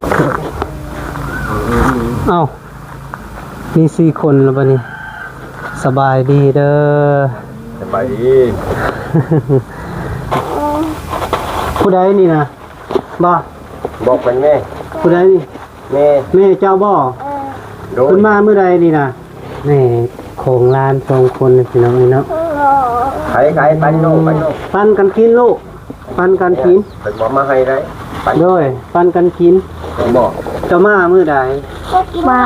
ເອົ້າ ມີສີ່ຄົນແລ້ວບັດນີ້. ສະບາຍດີເດີ. ສະບາຍດີ. ຜູ້ໃດນີ້ນະ? ບໍ່ ບອກເພິ່ນແມ່. ຜູ້ໃດນີ້? ແມ່. ແມ່ເຈົ້າບໍ່? ໂດຍ. ເພິ່ນມາມື້ໃດນີ້ນະ? ແມ່ຂອງຫຼານສອງຄົນ ພີ່ນ້ອງເອີຍເນາະ. ໄປ ໄປ ໄປໂລດ ໄປໂລດ. ປັນກັນກິນລູກ ປັນກັນກິນ. ເພິ່ນບໍ່ມາໃຫ້ໄດ້. ປັນ ໂດຍ ປັນກັນກິນ. ເພິ່ນບອກ. ເຈົ້າມາມື້ໃດ? ມາ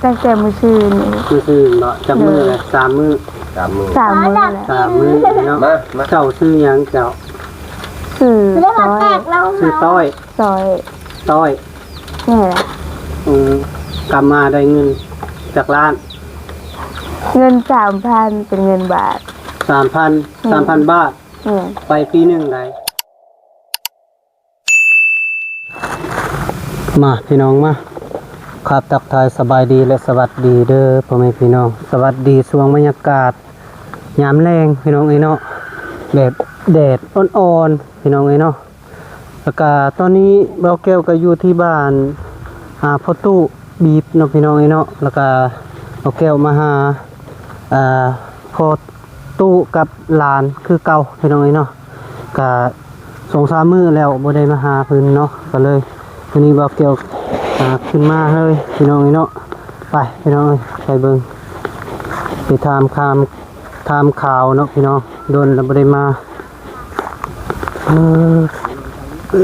ຕັ້ງແຕ່ມື້ຊືນນີ້. ມື້ຊືນເນາະ. ຈັກມື້ລະ? ສາມມື້. ສາມມື້. ສາມມື້ແຫຼະ. ສາມມື້ເນາະ. ມາ ມາ. ເຈົ້າຊື່ຫຍັງເຈົ້າ? ຊື່ຕ້ອຍ. ຊື່ຕ້ອຍ. ຕ້ອຍ. ຕ້ອຍ. ແມ່ນແຫຼະ. ອືມ ກຳມາໄດ້ເງິນຈັກລ້ານ? ເງິນສາມພັນ ເປັນເງິນບາດ. ສາມພັນ. ແມ່ນ. ສາມພັນບາດ. ແມ່ນ. ໄປປີໜຶ່ງໃດ? ມາພີ່ນ້ອງມາ ຄັບ ທັກທາຍສະບາຍດີ ແລະ ສະຫວັດດີເດີພໍ່ແມ່ພີ່ນ້ອງ. ສະຫວັດດີຊ່ວງບັນຍາກາດຍາມແລງ ພີ່ນ້ອງເອີຍເນາະ, ແບບແດດອ່ອນໆ ພີ່ນ້ອງເອີຍເນາະ. ແລ້ວກະຕອນນີ້ບ່າວແກ້ວກະຢູ່ທີ່ບ້ານ ອ່າ ພໍ່ຕູ້ບີບເນາະ ພີ່ນ້ອງເອີຍເນາະ. ແລ້ວກະບ່າວແກ້ວມາຫາ ອ່າ ພໍ່ຕູ້ກັບຫຼານຄືເກົ່າ ພີ່ນ້ອງເອີຍເນາະ. ກະສອງສາມມື້ແລ້ວບໍ່ໄດ້ມາຫາເພິ່ນເນາະ, ກະເລີຍມື້ນີ້ບ່າວແກ້ວ ອ່າ ຂຶ້ນມາເລີຍ ພີ່ນ້ອງເອີຍເນາະ. ໄປພີ່ນ້ອງເອີຍ ໄປເບິ່ງ ໄປຖາມຄາມ ຖາມຂ່າວເນາະ ພີ່ນ້ອງ, ດົນແລ້ວບໍ່ໄດ້ມາ. ເອີ ເອີ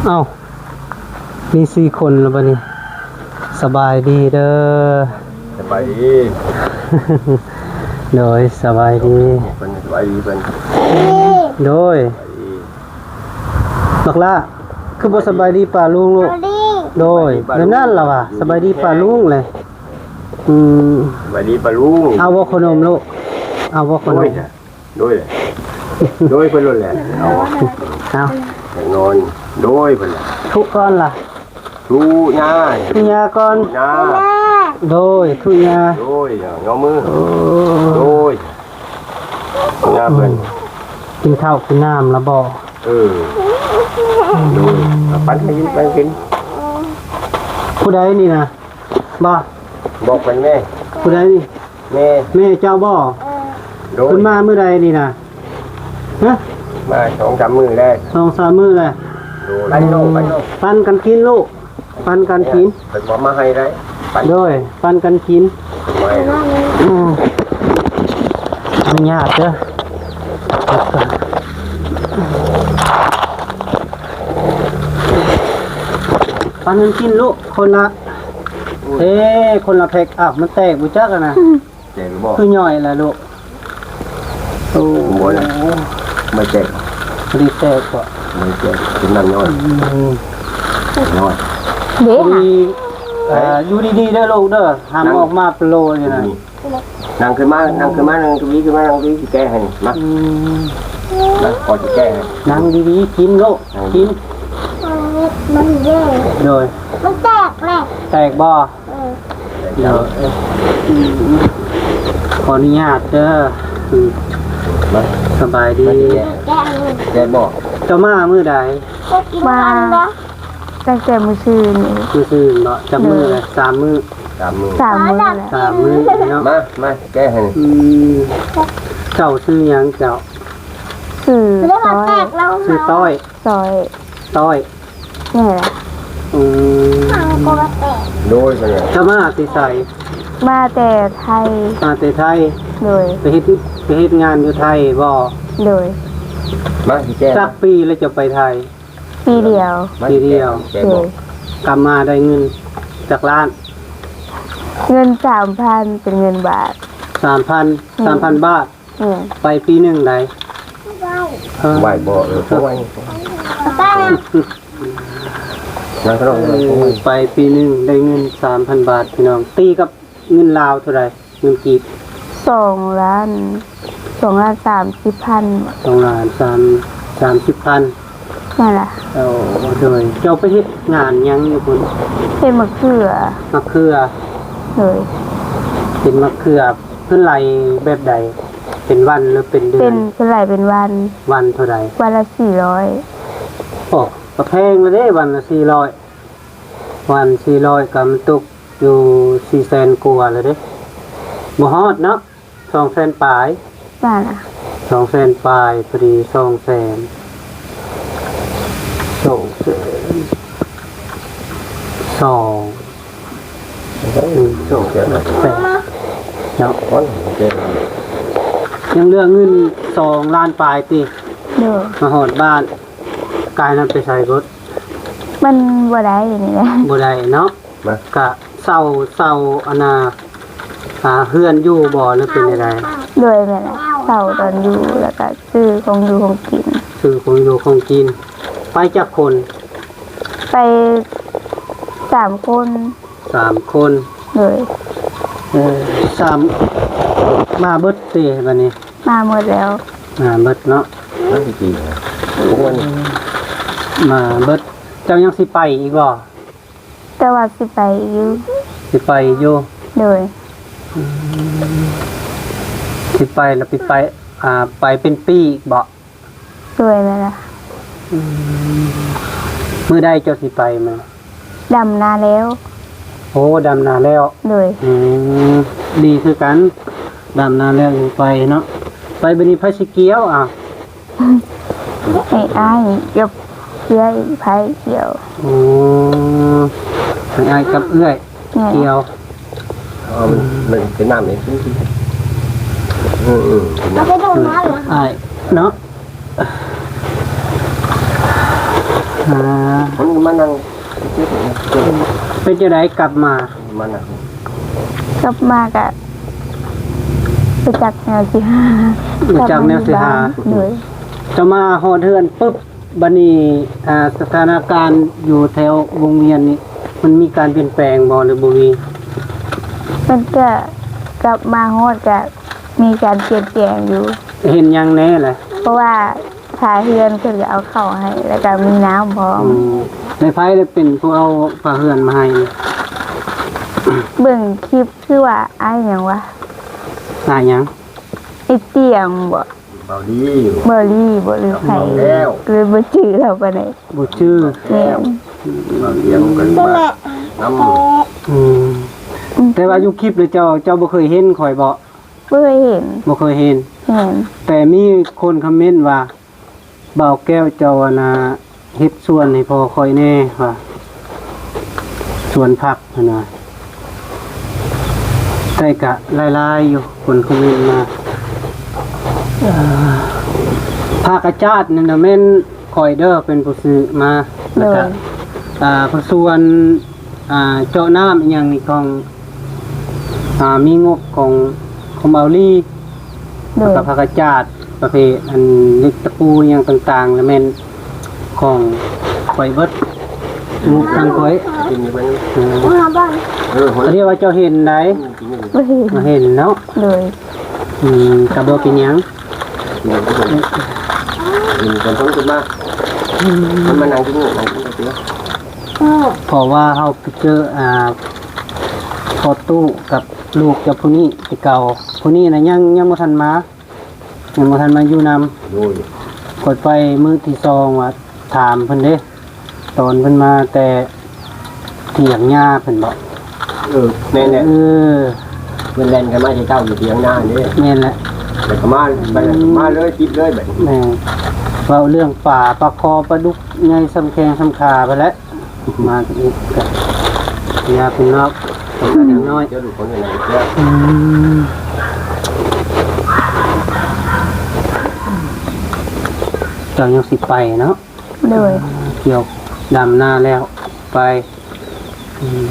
ເອົ້າ ມີສີ່ຄົນແລ້ວບັດນີ້. ສະບາຍດີເດີ ສະບາຍດີ. ໂດຍ ສະບາຍດີ. ເພິ່ນສະບາຍດີເພິ່ນ. ໂດຍ. ບັກຫຼ້າ ຄືບໍ່ສະບາຍດີປ້າລຸງລູກ? ສະບາຍດີ. ໂດຍ ສະບາຍດີປ້າລຸງ. ແບບນັ້ນລະວ່າ ສະບາຍດີປ້າລຸງແຫຼະ. ອືມ ສະບາຍດີປ້າລຸງ. ເອົາບໍ່ຂະໜົມລູກ? ເອົາບໍ່ຂະໜົມ? ໂອ້ຍ ໂດຍ ໂດຍເພິ່ນໂລດແຫຼະ. ເອົາ ເອົາ ຢາກນອນ. ໂດຍ ເພິ່ນລະ ທຸກ່ອນລະ. ທຸຍາ ທຸຍາກ່ອນ. ທຸຍາ. ໂດຍ ທຸຍາ. ໂດຍ ຍໍມື. ໂອ້ ໂດຍ ທຸຍາເພິ່ນ. ອືມ ກິນເຂົ້າກິນນ້ຳລະບໍ່? ເອີ ໂດຍ. ປັນໃຫ້ກິນ ປັນໃຫ້ກິນ. ຜູ້ໃດນີ້ນະ? ບໍ່ ບອກເພິ່ນແມ່. ຜູ້ໃດນີ້? ແມ່. ແມ່ເຈົ້າບໍ່? ໂດຍ. ເພິ່ນມາມື້ໃດນີ້ນະ? ຮະ? ມາສອງສາມມື້ແລ້ວ. ສອງສາມມື້ແລ້ວ. ໂດຍ. ໄປໂລດ ໄປໂລດ. ປັນກັນກິນລູກ ປັນກັນກິນ. ເພິ່ນບໍ່ມາໃຫ້ໄດ້. ໂດຍ ປັນກັນກິນ. ບໍ່ໃຫ້. ອືມ ອະນຸຍາດເດີ. ປັນກັນກິນລູກ ຄົນລະ ເອີ ຄົນລະແພັກ. ອ້າວ ມັນແຕກບໍ່ຈັກຫັ້ນນະ. ແຕກບໍ່? ຄືຍ່ອຍລະລູກ. ໂອ້ ບໍ່ນະ ບໍ່ແຕກ. ບໍ່ໄດ້ແຕກບໍ່? ບໍ່ໄດ້ແຕກ ເປັນນ້ຳຍ້ອຍ. ອືມ ນ້ອຍ. ເດ້ ດີ ເອີ ຢູ່ດີໆເດີລູກເດີ. ຫ້າມອອກມາໂປໂລຢູ່ນະ. ນັ່ງຂຶ້ນມາ ນັ່ງຂຶ້ນມາ ນັ່ງທະວີຂຶ້ນມາ ນັ່ງທະວີຊິແກ້ໃຫ້. ມາ ອືມ ມາ ຂໍຊິແກ້ໃຫ້. ນັ່ງດີໆ ກິນລູກ ກິນ. ມັນເດ້ ໂດຍ ມັນແຕກແຫຼະ. ແຕກບໍ່? ເອີ ເອີ ອືມ ຂໍອະນຸຍາດເດີ. ອືມ ມາ ສະບາຍດີ. ມາ ແກະ ແກະບໍ່? ເຈົ້າມາມື້ໃດ? ມາຕັ້ງແຕ່ມື້ຊືນນີ້. ມື້ຊືນເນາະ. ຈັກມື້ລະ? ສາມມື້. ສາມມື້ ສາມມື້ແຫຼະ. ສາມມື້ເນາະ. ມາ ມາ ແກະໃຫ້. ອືມ ເຈົ້າຊື່ຫຍັງເຈົ້າ? ຊື່ ຊື່ຕ້ອຍ. ຕ້ອຍ ຕ້ອຍ ຕ້ອຍ. ນີ້ແຫຼະ. ອືມ ໂດຍ. ເຈົ້າມາແຕ່ໃສ? ມາແຕ່ໄທ. ມາແຕ່ໄທ. ໂດຍ. ໄປເຮັດ ໄປເຮັດງານຢູ່ໄທບໍ່? ໂດຍ. ມາຊິແກ້. ຈັກປີແລ້ວເຈົ້າໄປໄທ? ປີດຽວ. ປີດຽວ. ໂດຍ. ກັບມາໄດ້ເງິນຈັກລ້ານ? ເງິນສາມພັນ ເປັນເງິນບາດ. ສາມພັນ. ອືມ ສາມພັນບາດ. ອືມ ໄປປີໜຶ່ງໃດ? ໄຫວບໍ່? ເອີ ໄຫວ. ໄປປີໜຶ່ງໄດ້ເງິນສາມພັນບາດ ພີ່ນ້ອງ. ຕີກັບເງິນລາວເທົ່າໃດ? ເງິນກີບ. ສອງລ້ານ ສອງລ້ານສາມສິບພັນ. ສອງລ້ານສາມ ສາມສິບພັນ. ນັ້ນລະ. ໂອ້ ໂດຍ. ເຈົ້າໄປເຮັດງານຫຍັງຢູ່ພຸ້ນ? ເຮັດໝາກເຂືອ. ໝາກເຂືອ. ໂດຍ ເປັນມະເຂືອ ເພິ່ນໄລ່ແບບໃດ? ເປັນວັນ ຫຼື ເປັນເດືອນ? ເປັນ ເພິ່ນໄລ່ເປັນວັນ. ວັນເທົ່າໃດ? ວັນລະສີ່ຮ້ອຍ. ໂອ້ ກະແພງແລ້ວເດ້ ວັນລະສີ່ຮ້ອຍ. ວັນສີ່ຮ້ອຍ ກະມັນຕົກຢູ່ສີ່ແສນກວ່າແລ້ວເດ້. ບໍ່ຮອດເນາະ ສອງແສນປາຍ. ວ່າລະ ສອງແສນປາຍ ພໍດີສອງແສນ ສອງແສນ ສອງ ສອງແສນແປດເນາະ. ຍັງເຫຼືອເງິນສອງລ້ານປາຍຕິ? ໂດຍ. ມາຮອດບ້ານ ກາຍນັ້ນໄປໃສເບິດ? ມັນບໍ່ໄດ້ນີ້ແຫຼະ. ບໍ່ໄດ້ເນາະ. ມາ ກະເຊົ່າ ເຊົ່າ ອັນນ່າ ອ່າ ເຮືອນຢູ່ບໍ່ ຫຼື ເປັນແນວໃດ? ໂດຍ ແມ່ນແຫຼະ ເຊົ່າຕອນຢູ່ ແລ້ວກະຊື້ຂອງຢູ່ຂອງກິນ. ຊື້ຂອງຢູ່ຂອງກິນ. ໄປຈັກຄົນ? ໄປສາມຄົນ. ສາມຄົນ. ໂດຍ. ເອີ ສາມ ມາເບິດຕິບັດນີ້? ມາເບິດແລ້ວ. ມາເບິດເນາະ. ມາເບິດ. ມາເບິດ. ເຈົ້າຍັງຊິໄປອີກບໍ່? ແຕ່ວ່າຊິໄປຢູ່. ຊິໄປຢູ່. ໂດຍ. ອືມ ຊິໄປແລ້ວໄປ ໄປ ອ່າ ໄປເປັນປີອີກບໍ່? ໂດຍ ແມ່ນລະ. ອືມ ມື້ໃດເຈົ້າຊິໄປມາ? ດຳນາແລ້ວ. ໂອ້ ດຳນາແລ້ວ. ໂດຍ. ອືມ ດີຄືກັນ ດຳນາແລ້ວຈັ່ງໄປເນາະ. ໄປບັດນີ້ໃຜຊິກ່ຽວ? ອ້າວ ໃຫ້ອ້າຍກັບເອື້ອຍໄປກ່ຽວ. ໂອ້ ໃຫ້ອ້າຍກັບເອື້ອຍ ແມ່ນ ກ່ຽວ. ເອົາ ມັນ ມັນເປັນນ້ຳເອງ. ເອີ ເອີ ເປັນນ້ຳ ອ້າຍເນາະ. ອ່າ ມັນມານັ່ງ ເປັນຈັ່ງໃດກັບມາ? ມານັ່ງ ກັບມາກະບໍ່ຈັກແນວຊິຫາ. ບໍ່ຈັກແນວຊິຫາ. ໂດຍ. ຈະມາຮອດເຮືອນປຶບ ບັດນີ້ ອ່າ ສະຖານະການຢູ່ແຖວວົງວຽນນີ້ ມັນມີການປ່ຽນແປງບໍ່ ຫຼື ບໍ່ມີ? ມັນກະ ກັບມາຮອດກະມີການປ່ຽນແປງຢູ່. ເຫັນຫຍັງແດ່ລະ? ເພາະວ່າ ຝາເຮືອນເພິ່ນກະເອົາເຂົ້າໃຫ້ ແລ້ວກະມີນ້ຳພ້ອມ. ອືມ ແລ້ວໃຜລະເປັນຜູ້ເອົາຝາເຮືອນມາໃຫ້? ເບິ່ງຄລິບ ຄືວ່າອ້າຍຫຍັງວະ? ອ້າຍຫຍັງ? ໄອ້ຕຽງບໍ? ເບົາລີ ເບົາລີບໍ ຫຼືໃຜ? ເລີຍບໍ່ຈື່ລາວປານໃດ. ບໍ່ຈື່. ແມ່ນ. ເບົາຕຽງເພິ່ນມານຳ. ອືມ ອືມ ແຕ່ວ່າຢູ່ຄລິບລະເຈົ້າ ເຈົ້າບໍ່ເຄີຍເຫັນຂ້ອຍບໍ? ບໍ່ເຄີຍເຫັນ. ບໍ່ເຄີຍເຫັນ. ແມ່ນ. ແຕ່ມີຄົນຄອມເມັນວ່າ ບ່າວແກ້ວເຈົ້າ ອັນນ່າ ເຮັດສວນໃຫ້ພໍ່ຂ້ອຍແດ່ວ່າ ສວນຜັກຫັ້ນນະ. ແຕ່ກະຫຼາຍໆຢູ່ ຄົນຄອມເມັນມາ. ເອີ ຜັກກະຈາດນັ້ນນະແມ່ນຂ້ອຍເດີ ເປັນຜູ້ຊື້ມາ. ແລ້ວກະ ໂດຍ ອ່າ ຜັກສວນ ອ່າ ເຈາະນ້ຳອີ່ຫຍັງນີ້ຂອງ ອ່າ ມີງົບຂອງ ຂອງເບົາລີ. ໂດຍ. ແລ້ວກະຜັກກະຈາດ ປະເພດອັນເຫຼັກຕະປູຫຍັງຕ່າງໆ ລະແມ່ນຂອງຂ້ອຍເບິດ ງົບທາງຂ້ອຍ. ເອີ ເອີ ເຂົາເອີ້ນວ່າເຈົ້າເຫັນໃດ. ບໍ່ເຫັນ. ບໍ່ເຫັນເນາະ. ໂດຍ. ອືມ ກະບໍ່ເປັນຫຍັງ. ເຫັນເພິ່ນເພິ່ນຂຶ້ນມາ ເພິ່ນມານັ່ງທີ່ນີ້ ນັ່ງທີ່ນີ້. ເພາະວ່າເຮົາໄປເຈີ ອ່າ ພໍ່ຕູ້ກັບລູກເຈົ້າຜູ້ນີ້ແຕ່ເກົ່າ. ຜູ້ນີ້ນະຍັງ ຍັງບໍ່ທັນມາ ຍັງບໍ່ທັນມາຢູ່ນຳ. ໂດຍ. ຂ້ອຍໄປມື້ທີສອງວ່າຖາມເພິ່ນເດ້ ຕອນເພິ່ນມາແຕ່ຖຽງຫຍ້າເພິ່ນບໍ? ເອີ ແມ່ນແຫຼະ. ເອີ ເພິ່ນແລ່ນກັນມາແຕ່ເຊົ້າຢູ່ຖຽງນາເດ້. ແມ່ນແຫຼະ. ແລ້ວກໍມາ ໄປ ມາເລີຍ ຕິດເລີຍບັດນີ້. ແມ່ນ. ເວົ້າເລື່ອງປາ ປາຄໍ ປາດຸກໃຫຍ່ສ່ຳແຂ້ງສ່ຳຂາພຸ້ນແຫຼະ. ມາອີກກະ ເວລາເພິ່ນເນາະ ເພິ່ນກໍຍັງນ້ອຍ. ເຈົ້າລູກຂອງເພິ່ນນະ. ອືມ ເຈົ້າຍັງຊິໄປເນາະ. ໂດຍ. ກ່ຽວດຳນາແລ້ວໄປ. ອືມ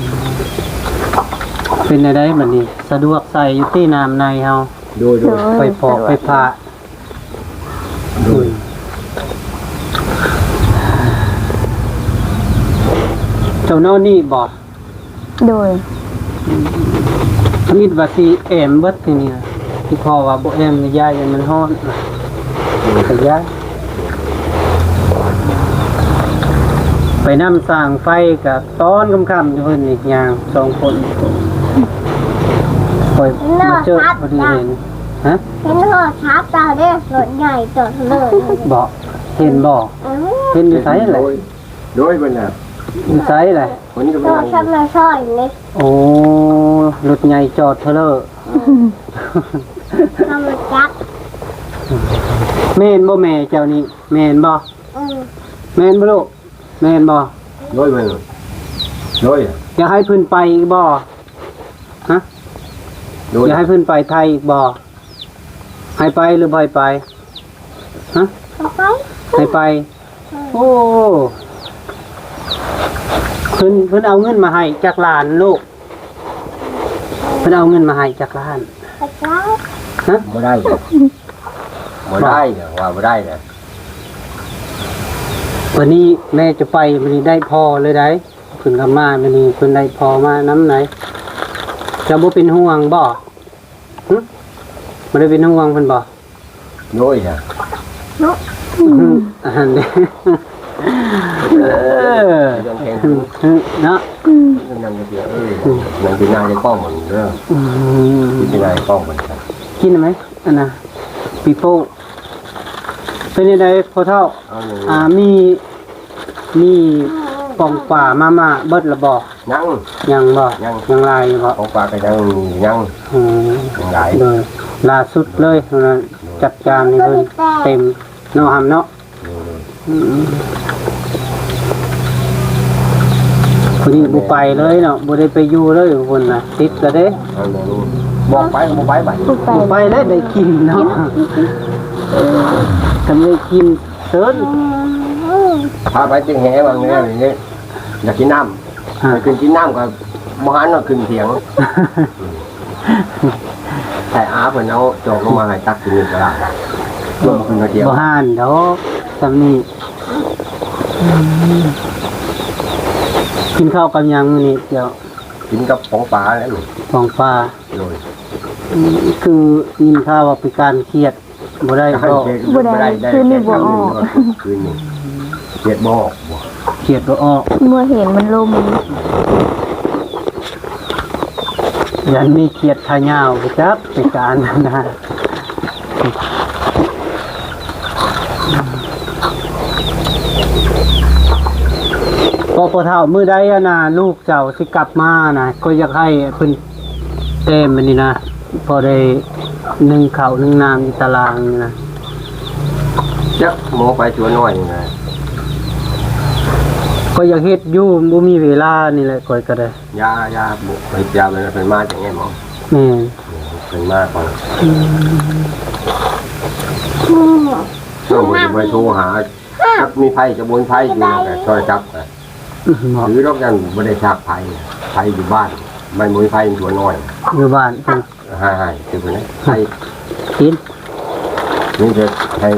ເປັນແນວໃດບັດນີ້ ສະດວກໃຊ້ຢູ່ຕິ ນ້ຳໃນເຮົາ? ໂດຍ ໂດຍ. ໄຟຟອກໄຟຟ້າ. ໂດຍ. ເຈົ້ານອນນີ້ບໍ? ໂດຍ. ທຳອິດວ່າຊິແອມເບິດທີນີ້ນະ ອີ່ພໍ່ວ່າບໍ່ແອມ ຢ້ານມັນຮ້ອນ ກະຢ້ານ. ໄປນຳສ້າງໄຟກະຕອນຄ່ຳໆຢູ່ເພິ່ນນີ້ ຍ່າງສອງຄົນ. ຂ້ອຍມາເຈີພໍດີເຫັນ. ຮະ? ເຫັນໂທລະສັບເຈົ້າເດ້ ລົດໃຫຍ່ຈອດເລີຍ. ບໍ່ ເຫັນບໍ່? ເອີ ເຫັນຢູ່ໃສລະ? ໂດຍ ໂດຍ ເພິ່ນນະ ຢູ່ໃສລະ? ເພິ່ນກໍໄປນັ່ງຢູ່ ໂອ້ ລົດໃຫຍ່ຈອດເທີເລີ. ເອີ ເຂົາບໍ່ຈັກ. ແມ່ນບໍ່ແມ່ເຈົ້ານີ້? ແມ່ນບໍ່? ເອີ ແມ່ນບໍ່ລູກ? ແມ່ນບໍ່? ໂດຍ ແມ່ນ. ໂດຍ ຢາກໃຫ້ເພິ່ນໄປອີກບໍ່? ຮະ? ໂດຍ ຢາກໃຫ້ເພິ່ນໄປໄທອີກບໍ່? ໃຫ້ໄປຫຼືບໍ່ໃຫ້ໄປ? ຮະ? ໃຫ້ໄປ. ໃຫ້ໄປ. ເອີ ໂອ້ ເພິ່ນ ເພິ່ນເອົາເງິນມາໃຫ້ຈັກລ້ານລູກ? ເພິ່ນເອົາເງິນມາໃຫ້ຈັກລ້ານ? ຈັກລ້ານ? ຮະ? ບໍ່ໄດ້ ບໍ່ໄດ້ ວ່າບໍ່ໄດ້ນະ. ວັນນີ້ແມ່ຈະໄປ ວັນນີ້ໄດ້ພໍ່ເລີຍໄດ໋. ເພິ່ນກັບມາມື້ນີ້ ເພິ່ນໄດ້ພໍ່ມານຳໄດ໋. ເຈົ້າບໍ່ເປັນຫ່ວງບໍ່? ຫຶ? ບໍ່ໄດ້ເປັນຫ່ວງເພິ່ນບໍ່? ໂດຍ ອືມ ອັນນັ້ນເດ້ ເອີ ເນາະ ອືມ ນັ່ງຢູ່ເດີ ນັ່ງຢູ່ໜ້າໃນກ້ອງມັນເດີ ອືມ ຢູ່ໜ້າໃນກ້ອງມັນ ກິນໄດ້ໄໝ? ອັນນ່າ ປີໂປ້ ເປັນຈັ່ງໃດພໍ່ເຖົ້າ? ເອົາຫຍັງ? ອ່າ ມີ ມີປອງປາມາມ່າເບິດລະບໍ່? ຍັງ ຍັງບໍ່? ຍັງ ຍັງຫຼາຍຢູ່ບໍ່? ຂອງປາກໍຍັງມີຍັງ ອືມ ຍັງຫຼາຍ ໂດຍ ລ່າສຸດເລີຍ ໂດຍ ຈັດຈານໃຫ້ເພິ່ນເຕັມເນາະ ຫຳເນາະ ໂດຍ ອືມ ຜູ້ນີ້ບໍ່ໄປເລີຍເນາະ ບໍ່ໄດ້ໄປຢູ່ເລີຍພຸ້ນນະ ຕິດລະເດ້ ອັນນັ້ນ ບອກໄປກໍບໍ່ໄປບັດ ບໍ່ໄປ ບໍ່ໄປແລ້ວ ໄດ້ກິນເນາະ ຄັນໄດ້ກິນ ເຊີນ ພາໄປຕຶງແຫວ່າງນີ້ ນີ້ ຢາກກິນນ້ຳ ອ່າ ໄປຂຶ້ນກິນນ້ຳກໍບໍ່ຫັນວ່າຂຶ້ນຖຽງ ໃຫ້ອາເພິ່ນເອົາຈອກລົງມາໃຫ້ຕັກກິນນີ້ກໍໄດ້ ລວມຂຶ້ນມາທ່ຽວ ບໍ່ຫັນດອກ ສ່ຳນີ້ ກິນເຂົ້າກັບຫຍັງມື້ນີ້ເຈົ້າ? ກິນກັບປອງປາແຫຼະ ປອງປາ ໂດຍ ອືມ ຄືຍິນຂ່າວວ່າໄປການຂຽດ ບໍ່ໄດ້ບໍ່? ບໍ່ໄດ້ ຄືນີ້ບໍ່ອອກ ຄືນີ້ຂຽດບໍ່ອອກ ຂຽດບໍ່ອອກ ບໍ່ເຫັນມັນລົມ ຢ້ານມີຂຽດຂາຍາວ ບໍ່ຈັກ ໄປການນະ ພໍ່ ພໍ່ເຖົ້າ ມື້ໃດ ອັນນ່າ ລູກເຈົ້າຊິກັບມານະ ຂ້ອຍຢາກໃຫ້ເພິ່ນແຕ້ມອັນນີ້ນະ ພໍໄດ້ໜຶ້ງເຂົ້າໜຶ້ງນ້ຳຢູ່ຕາລາງນີ້ນະ ຈັກໝໍໄປສວນນ້ອຍນີ້ນະ ຂ້ອຍຢາກເຮັດຢູ່ ບໍ່ມີເວລານີ້ແຫຼະ ຂ້ອຍກໍໄດ້ ຢ່າ ຢ່າ ບໍ່ ຂ້ອຍຈະເວລາເພິ່ນມາຈັ່ງໃດໝໍ ແມ່ນ ເພິ່ນມາກ່ອນ ອືມ ເຈົ້າບໍ່ໄດ້ໂທຫາ ຈັກມີໃຜ ຈັກບໍ່ມີໃຜຢູ່ນຳກັນ ໂທລະສັບ ອືມ ຖືດອກ ຍັງບໍ່ໄດ້ສາກໄຟ ໄຟຢູ່ບ້ານ ມັນບໍ່ມີໄຟ ມັນຕົວນ້ອຍ ຢູ່ບ້ານ ໃຫ້ ໃຫ້ ຄືເພິ່ນໃຫ້ກິນ ມີແຕ່ໃຫ້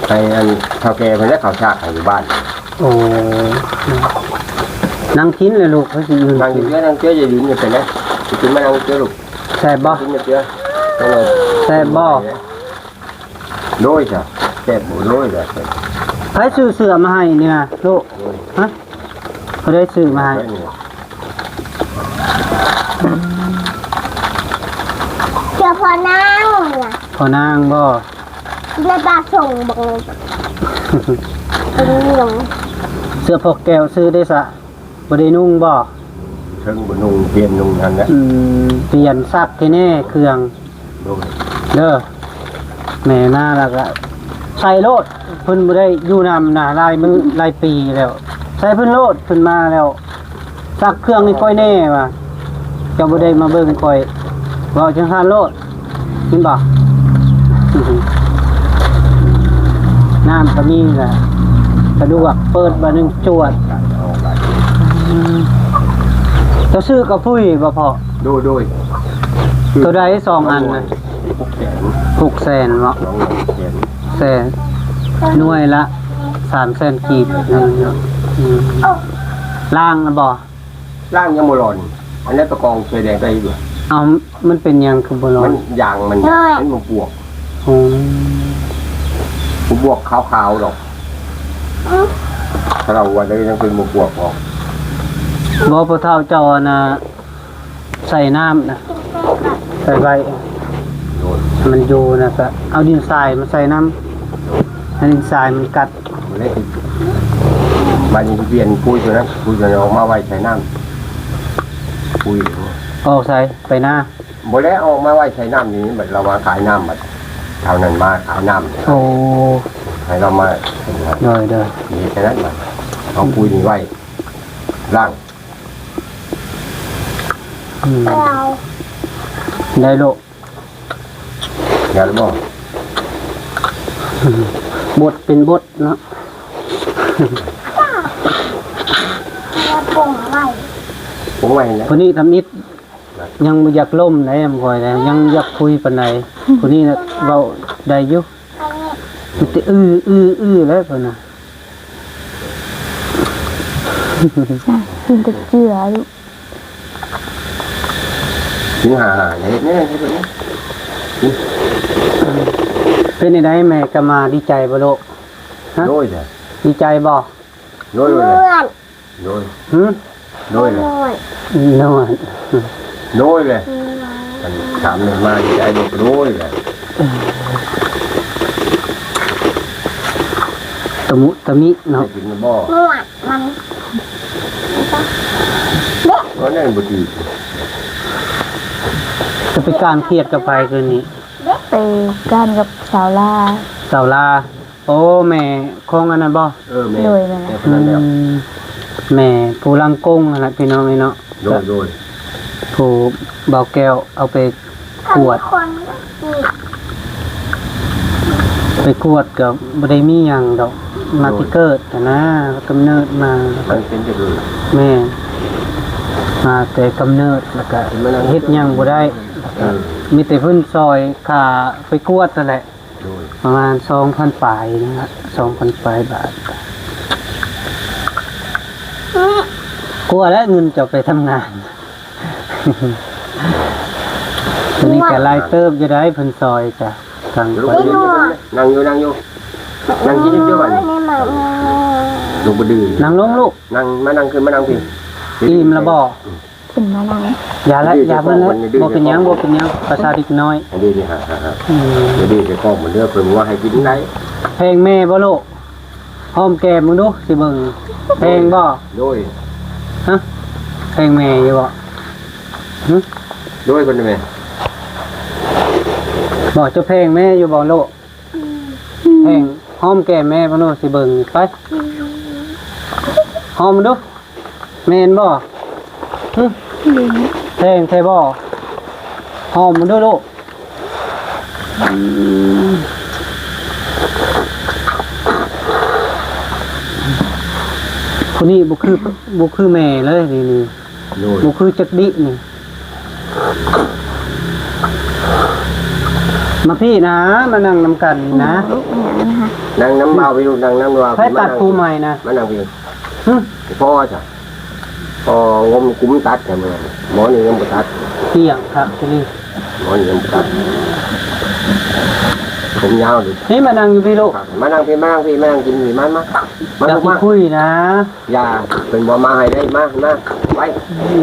ໃຫ້ອັນເຖົ້າແກ່ເພິ່ນແຫຼະ ເຂົາສາກໃຫ້ຢູ່ບ້ານ ໂອ້ ນັ່ງກິນແຫຼະລູກ ເຂົາຊິຢືນ ນັ່ງກິນ ກິນເທື່ອ ນັ່ງເທື່ອ ຢ່າຢືນຢູ່ເປັນໄດ ຊິຂຶ້ນມານັ່ງເທື່ອລູກ ແຊບບໍ່? ກິນເທື່ອ ແຊບບໍ່? ໂດຍຈ້ະ ແຊບບໍ່ ໂດຍຈ້ະ ໃຜຊື້ເສື້ອມາໃຫ້ນີ້ນະລູກ? ຮະ ຜູ້ໃດຊື້ມາໃຫ້? ເສື້ອພໍ່ນາງນະ ພໍ່ນາງບໍ່? ໃນປາສົ່ງບັກ ເສື້ອພໍ່ແກ້ວຊື້ໄດ້ສະ? ບໍ່ໄດ້ນຸ່ງບໍ່? ເທິງບໍ່ນຸ່ງ ປ່ຽນນຸ່ງຫັ້ນແຫຼະ ອືມ ປ່ຽນຊັກໃຫ້ແດ່ເຄື່ອງ ໂດຍ ເດີ ແມ່ມາແລ້ວກະໃສ່ໂລດ ເພິ່ນບໍ່ໄດ້ຢູ່ນຳນະ ຫຼາຍມື້ຫຼາຍປີແລ້ວ ໃສ່ເພິ່ນໂລດ ເພິ່ນມາແລ້ວ ຊັກເຄື່ອງໃຫ້ຂ້ອຍແດ່ວ່າ ເຈົ້າບໍ່ໄດ້ມາເບິ່ງຂ້ອຍ ເວົ້າຈັ່ງຊັ້ນໂລດ ເຫັນບໍ່? ນ້ຳກໍມີແຫຼະ ສະດວກ ເປີດບາດໜຶ່ງຈວດ ເຈົ້າຊື້ກະປຸ້ຍບໍ່ພໍ່? ໂດຍ ໂດຍ ໂຕໃດສອງອັນນະ? ຫົກແສນ ຫົກແສນເນາະ ສອງໜ່ວຍຫົກແສນ ແສນ ໜ່ວຍລະສາມແສນກີບ ອືມ ລ້າງລະບໍ່? ລ້າງຍັງບໍ່ຫຼອນ ອັນນັ້ນປະກອງເສືອແດງໄປຢູ່ ເອົ້າ ມັນເປັນຫຍັງຄືບໍ່ຫຼອນ? ມັນຢາງມັນ ມັນບໍ່ປວກ ໂອ້ ບໍ່ປວກຂາວໆດອກ ຖ້າເຮົາວ່າໄດ້ຍັງເປັນບໍ່ປວກອອກ ບໍ່ ພໍ່ເຖົ້າເຈົ້າ ອັນນ່າ ໃສ່ນ້ຳນະ ໄປໄວ້ ໂດຍ ໃຫ້ມັນຢູ່ນະ ກະເອົາດິນຊາຍມາໃສ່ນຳ ໂດຍ ໃຫ້ດິນຊາຍມັນກັດ ໂດຍ ບາດນີ້ປ່ຽນປຸ໋ຍຕົວນັ້ນ ປຸ໋ຍຕົວນັ້ນອອກມາໄວ້ໃສ່ນ້ຳ ປຸ໋ຍ ອອກໃສ ໄປນາ ບໍ່ແລ້ວ ອອກມາໄວ້ໃສ່ນ້ຳນີ້ ບັດລາວມາຂາຍນ້ຳ ບັດເທົ່ານັ້ນມາຂາຍນ້ຳ ໂອ້ ໃຫ້ລາວມາ ໂດຍ ໂດຍ ເຮັດແນວນັ້ນ ບັດເອົາປຸ໋ຍນີ້ໄວ້ລ້າງ ອືມ ໄດ້ໂລດ ຢາກບໍ່? ບົດເປັນບົດເນາະ ປົງໄວ້ ປົງໄວ້ແຫຼະ ຜູ້ນີ້ທຳອິດ ຍັງບໍ່ຢາກລົມໃດນຳຂ້ອຍໃດ ຍັງຢາກຄຸຍປານໃດ ຜູ້ນີ້ນະເວົ້າໄດ້ຢູ່ ມີແຕ່ອື້ ອື້ ອື້ ແລ້ວເພິ່ນນະ ກິນແຕ່ເກືອຢູ່ ກິນຫາໆ ເຮັດແນ່ ເຮັດແນ່ ກິນ ເປັນຈັ່ງໃດແມ່ກະມາ ດີໃຈບໍ່ລູກ? ຮະ ໂດຍ ດີໃຈບໍ່? ໂດຍ ໂດຍ ເມື່ອຍ ໂດຍ ຫື? ໂດຍ ໂດຍ ໂດຍ ໂດຍແຫຼະ ເມື່ອຍ ຄັນຖາມແມ່ນມາໃຈໂດຍ ໂດຍແຫຼະ ຕະມຸຕະມິເນາະ ໄດ້ກິນແລ້ວບໍ່? ເມື່ອຍ ມັນ ບໍ່ແນ່ບໍ່ຖືກ ຈະໄປກ້ານຂຽດກັບໃຜຄືນນີ້? ໄປກ້ານກັບສາວລາ ສາວລາ ໂອ້ ແມ່ຂອງອັນນັ້ນບໍ່? ເອີ ແມ່ ໂດຍ ແມ່ນແຫຼະ ແມ່ຄົນນັ້ນແຫຼະ ອືມ ແມ່ຜູ້ລັງກົງຫັ້ນລະພີ່ນ້ອງເອີຍເນາະ ໂດຍ ໂດຍ ຜູ້ບ່າວແກ້ວເອົາໄປກວດ ໄປກວດກໍບໍ່ໄດ້ມີຫຍັງດອກ ມາແຕ່ເກີດຫັ້ນນາ ກຳເນີດມາ ມັນເປັນຈັ່ງຊີ້ ແມ່ນ ມາແຕ່ກຳເນີດ ແລ້ວກໍເຮັດຫຍັງບໍ່ໄດ້ ເອີ ມີແຕ່ເພິ່ນຊ່ອຍຄ່າໄປກວດຫັ້ນແຫຼະ ໂດຍ ປະມານສອງພັນປາຍນີ້ລະ ສອງພັນປາຍບາດ ກວ່າແລ້ວເງິນຈະໄປທຳງານ ໂຕນີ້ກະຫຼາຍເຕີບຢູ່ໄດ໋ ເພິ່ນຊ່ອຍກະ ທາງ ນັ່ງຢູ່ ນັ່ງຢູ່ ນັ່ງກິນຢູ່ ບັດນີ້ ລົງບໍ່ດື້ ນັ່ງລົງລູກ ນັ່ງ ມານັ່ງ ຂຶ້ນມານັ່ງພີ້ ອີ່ມລະບໍ່? ຂຶ້ນມານັ່ງ ຢ່າລະ ຢ່າເພິ່ນລະ ບໍ່ເປັນຫຍັງ ບໍ່ເປັນຫຍັງ ພາສາເດັກນ້ອຍ ອັນນີ້ນີ້ ອືມ ອັນນີ້ໃສ່ກ້ອງມັນເດີ ເພິ່ນວ່າໃຫ້ກິນໄດ້ ແພງແມ່ບໍ່ລູກ? ຫອມແກ້ມເບິ່ງດູ ຊິເບິ່ງ ແພງບໍ່? ໂດຍ ຮະ ແພງແມ່ຢູ່ບໍ່? ຫຶ ໂດຍ ເພິ່ນແມ່ ບໍ່ ເຈົ້າແພງແມ່ຢູ່ບໍ່ລູກ? ແພງ ຫອມແກ້ມແມ່ເບິ່ງດູ ຊິເບິ່ງ ໄປ ຫອມເບິ່ງດູ ແມ່ນບໍ່? ຫຶ ແພງແທ້ບໍ່? ຫອມເບິ່ງດູລູກ ອືມ ຜູ້ນີ້ບໍ່ຄື ບໍ່ຄືແມ່ເລີຍນີ້ ນີ້ ໂດຍ ບໍ່ຄືຈັກດິນີ້ ມາພີ້ນະ ມານັ່ງນຳກັນນີ້ນະ ນັ່ງນຳບ່າວພີ້ລູກ ນັ່ງນຳບ່າວ ໃຜຕັດຜົມໃຫ້ນະ ມານັ່ງພີ້ ຫຶ ພໍ່ຊະ ພໍ່ງົມກຸມຕັດແຕ່ມື້ ໝໍນີ້ຍັງບໍ່ຕັດ ປ່ຽງຄັກອີ່ຫຼີ ໝໍນີ້ຍັງບໍ່ຕັດ ຜົມຍາວເດ້ ນີ້ມານັ່ງຢູ່ພີ້ລູກ ມານັ່ງພີ້ ມານັ່ງພີ້ ມານັ່ງກິນພີ້ ມາ ມາ ມາ ຢາກ ລູກມາ ຄຸຍນະ ຢ່າ ເພິ່ນບໍ່ມາໃຫ້ໄດ້ ມາ ມາ ໄວ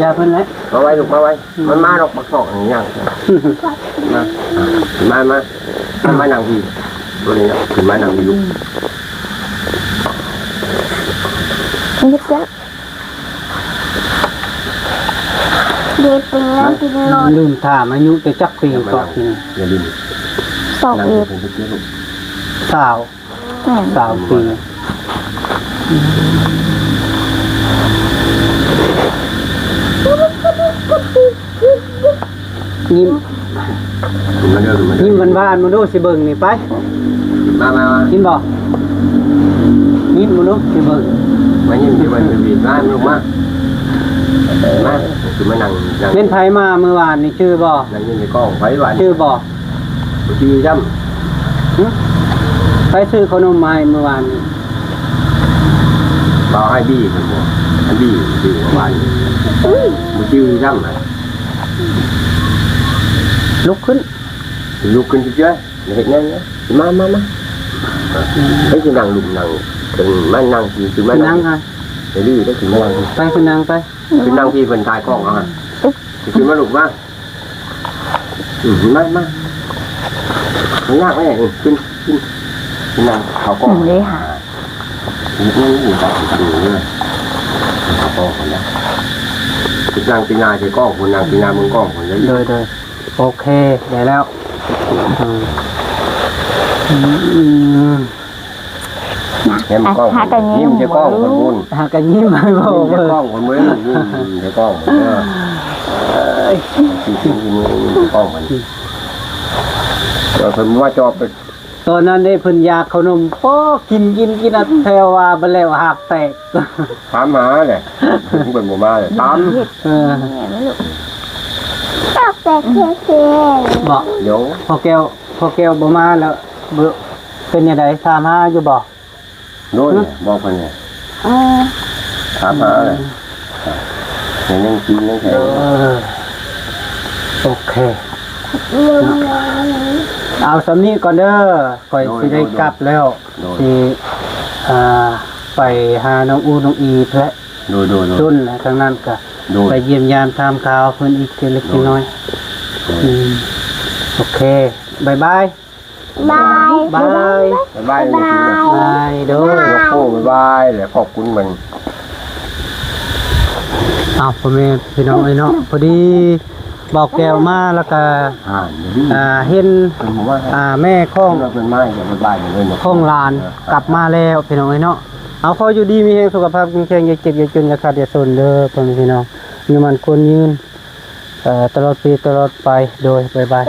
ຢ່າເພິ່ນແຫຼະ ມາໄວລູກ ມາໄວ ອືມ ມັນມາດອກບັກຊອກຫຍັງ ມາ ມາ ມາ ມາ ມານັ່ງພີ້ ໂຕນີ້ນະ ຂຶ້ນມານັ່ງພີ້ລູກ ເຮັດຫຍັງ? ເດ ເປັນຫຍັງກິນໂລດ ລືມຖາມອາຍຸແຕ່ຈັກປີເກາະ ກິນ ຢ່າລືມ ຊາວເອັດ ຊາວ ແມ່ນ ຊາວປີ ຍິ້ມ ຂຶ້ນມາເດີ ຂຶ້ນມາເດີ ຍິ້ມຫວານໆ ມາດູ ຊິເບິ່ງນີ້ ໄປ ມາ ມາ ມາ ຍິ້ມບໍ່? ຍິ້ມ ມາດູ ຊິເບິ່ງ ມາຍິ້ມ ຊິເບິ່ງ ມາ ມາ ມາ ຂຶ້ນມານັ່ງ ນັ່ງ ແມ່ນໃຜມາມື້ວານນີ້ ຈື່ບໍ່? ນັ່ງຢູ່ໃນກ້ອງ ໃຜວານ ຈື່ບໍ່? ບໍ່ຈື່ຊ້ຳ ຫຶ ໃຜຊື້ເຂົ້າໜົມມາໃຫ້ມື້ວານນີ້? ບໍ່ ອ້າຍບີ້ ເພິ່ນບໍ່ ອ້າຍບີ້ ຊື້ມື້ວານນີ້ ບໍ່ຈື່ຊ້ຳ ລຸກຂຶ້ນ ລຸກຂຶ້ນເທື່ອ ເຮັດຫຍັງ? ມາ ມາ ມາ ໄປຊິນັ່ງລຸ່ມນັ່ງເທິງ ມານັ່ງ ຊິ ຊິມານັ່ງ ນັ່ງ ໄປລື້ໄດ້ ຊິມານັ່ງ ໄປ ຂຶ້ນນັ່ງໄປ ຂຶ້ນນັ່ງພີ້ ເພິ່ນຖ່າຍກ້ອງເອົາ ຂຶ້ນມາລູກມາ ມ ອືມ ມາ ມາ ມານັ່ງແມ່ ຂຶ້ນ ຂຶ້ນ ຂຶ້ນນັ່ງເຂົ້າກ້ອງ ອືມ ເດ້ຫາ ນີ້ ນີ້ ນີ້ ຕາມກັນເດີ ເຂົ້າກ້ອງພຸ້ນນະ ນັ່ງປີໜ້າໃສ່ກ້ອງພຸ້ນ ນັ່ງປີໜ້າເບິ່ງກ້ອງພຸ້ນເດີ ໂດຍ ໂດຍ ໂອເຄ ໄດ້ແລ້ວ ອືມ ອືມ ແນມກ້ອງ ຫາກະຍິ້ມ ຍິ້ມໃສ່ກ້ອງພຸ້ນ ຫາກະຍິ້ມໃຫ້ເວົ້າ ຍິ້ມໃສ່ກ້ອງພຸ້ນເວີ້ຍ ຍິ້ມໃສ່ກ້ອງພຸ້ນເດີ ເອີຍ ຍິ້ມໃສ່ກ້ອງພຸ້ນ ເອີ ເພິ່ນມາຈອບ ຕອນນັ້ນເດ້ ເພິ່ນຢາກເຂົ້າໜົມ ໂອ້ ກິນ ກິນ ກິນ ອະ ແຖວວ່າບໍ່ແລ້ວຫາກແຕກ ຖາມຫາແຫຼະ ເພິ່ນບໍ່ມາແຫຼະ ຖາມ ເອີ ຕອກແຕກເຊໆ ບໍ່ ດຽວ ພໍ່ແກ້ວ ພໍ່ແກ້ວບໍ່ມາແລ້ວ ເປັນຈັ່ງໃດ ຖາມຫາຢູ່ບໍ່? ໂດຍ ບອກເພິ່ນແຫຼະ ເອີ ຖາມຫາແຫຼະ ຍັງກິນຍັງແຂງ ເອີ ໂອເຄ ເອົາສ່ຳນີ້ກ່ອນເດີ ຂ້ອຍ ໂດຍ ຊິໄດ້ ໂດຍ ກັບແລ້ວ ໂດຍ ຊິ ອ່າ ໄປຫານ້ອງອູນ້ອງອີແຫຼະ ໂດຍ ໂດຍ ໂດຍ ດົນແຫຼະ ທາງນັ້ນກະ ໂດຍ ໄປຢ້ຽມຢາມຖາມຂ່າວເພິ່ນອີກເລັກ ໂດຍ ນ້ອຍ ໂດຍ ອືມ ໂອເຄ ບາຍບາຍ. ບາຍ ບາຍ ບາຍ ບາຍ ບາຍ ໂດຍ ໂອ້ ບາຍ ແລະ ຂອບຄຸນມັນ ອ້າວ ພໍ່ແມ່ພີ່ນ້ອງເອີຍເນາະ ພໍດີບ່າວແກ້ວມາ ແລ້ວກະ ອ່າ ເຫັນ ອ່າ ແມ່ຂອງ ເພິ່ນມາ ເພິ່ນບາຍເລີຍເນາະ ຂອງຫຼານ ເອີ ກັບມາແລ້ວ ພີ່ນ້ອງເອີຍເນາະ ເອົາ ຂໍຢູ່ດີມີແຮງ ສຸຂະພາບເຂັ້ມແຂງ ຢ່າເຈັບ ຢ່າຈົນ ຢ່າຂາດ ຢ່າຈົນເດີ ພໍ່ແມ່ພີ່ນ້ອງ ອາຍຸໝັ້ນຂວັນຍືນ ເອີ ຕະຫຼອດປີຕະຫຼອດໄປ ໂດຍ ບາຍບາຍ.